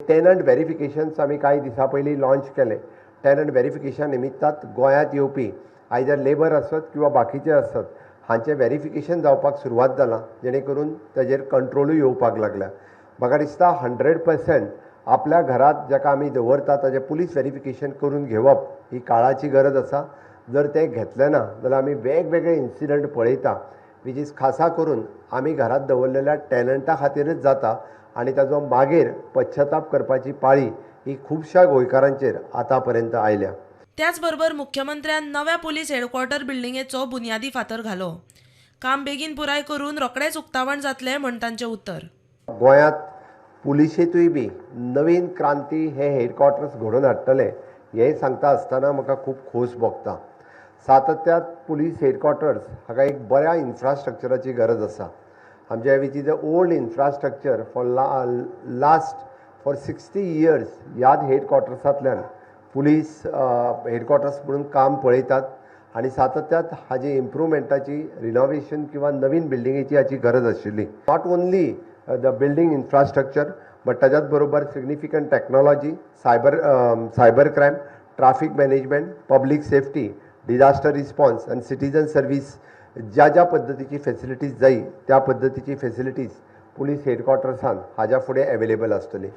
Tenant वेरिफिकेशन्स आमी कांय दिसां पयलीं लॉन्च केले. टेनंट वेरिफिकेशन निमित्तात गोंयांत येवपी आयदर लेबर आसत किंवा बाकीचे आसत हांचें वेरिफिकेशन जावपाक सुरवात जालां, जेणे करून ताजेर कंट्रोलूय येवपाक लागल्या. म्हाका दिसता 100% आपल्या घरांत जाका आमी दवरता ताजें पुलीस वेरिफिकेशन करून घेवप ही काळाची गरज आसा. जर तें घेतलें ना जाल्यार आमी वेगवेगळे इन्सिडंट पळयता, which is खासा करून आमी घरांत दवरलेल्या टॅनंटा खातीरच जाता आनी ताजो मागीर पश्चाताप करपाची पाळी ही खुबश्या गोंयकारांचेर आतां पर्यंत आयल्या. त्याचबरोबर मुख्यमंत्र्यान नव्या पुलीस हेडक्वॉर्टर बिल्डिंगेचो बुन्यादी फातर घालो. काम बेगीन पुराय करून रोखडेंच उक्तावण जातलें म्हण तांचें उत्तर. गोंयांत पुलिशेंतूय बी नवीन क्रांती हे हेडक्वॉर्टर्स घडोवन हाडटले हें सांगता आसतना म्हाका खूब खोस भोगता. सातत्यांत पुलीस हेडक्वॉर्टर्स हाका एक बऱ्या इन्फ्रास्ट्रक्चराची गरज आसा. आमच्या which is a old infrastructure for last for 60 years ह्याच हेडक्वॉर्टर्सांतल्यान पुलीस हेडक्वॉर्टर्स म्हणून काम पळयतात आनी सातत्यांत हाजी इम्प्रुवमेंटाची, रिनोवेशन किंवा नवीन बिल्डिंगेची हाची गरज आशिल्ली. Not only the building infrastructure but ताच्याच बरोबर significant technology, cyber crime, traffic management, public safety, disaster response आनी सिटीजन सर्वीस ज्या ज्या पद्दतीची फेसिलिटीज जाय त्या पद्दतीची फेसिलिटीज पुलीस हेडक्वॉर्टर्सान हाज्या फुडें अवेलेबल आसतली.